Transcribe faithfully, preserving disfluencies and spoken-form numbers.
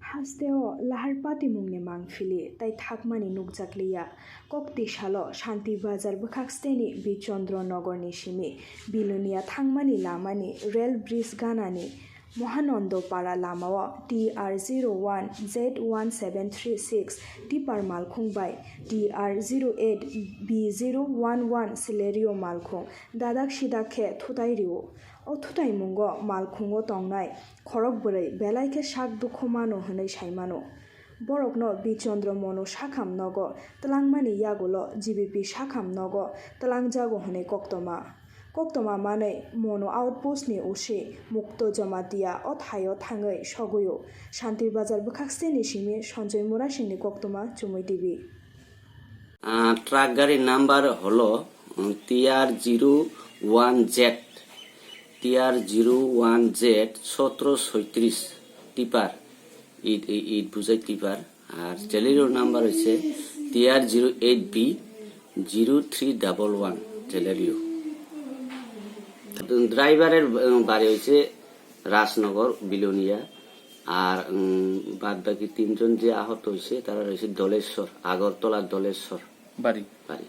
Hasteo lahar patimungni mangphili tai thakmani nukjakliya. Kok tisalo Shanti Bazar bwkhak steni Bichandra Nogorni simi Bilonia thangmani lamani rail bridge ganani Mohanando Para lamao T R zero one Z one seven three six tipper malkhung bai T R zero eight B zero one one Celerio malkhung dadak sidak khe thutai rio. O thutaimungo malkhungo tongnai khorok bwrwi belai khe sak dukhu mano hwnwi sai mano. Borokno Bichandra Mono sakham nogo twlangmani yagulo G B P sakham nogo twlangjago hwnwi koktoma. Koktoma manwi Mono outpost ni O C Mukto Jamatia o thaio thangwi sogwio. Shanti Bazar bwkhak steni simi Sanjoy Murasingni koktoma Chumui T V. Ah, truck gari number holo, mm, T R zero one Z, T R zero one Z sotro soitris tipper, it, it, it bujai tipper. Ar Celerio number hoise T R zero eight B zero three double one Celerio. Driver er, um, bari hoise Rajnagar, Bilonia. Ar, um, bad baki tinjon je ahoto hoise, tara roise Doleshwar, Agartala Doleshwar bari. Bari.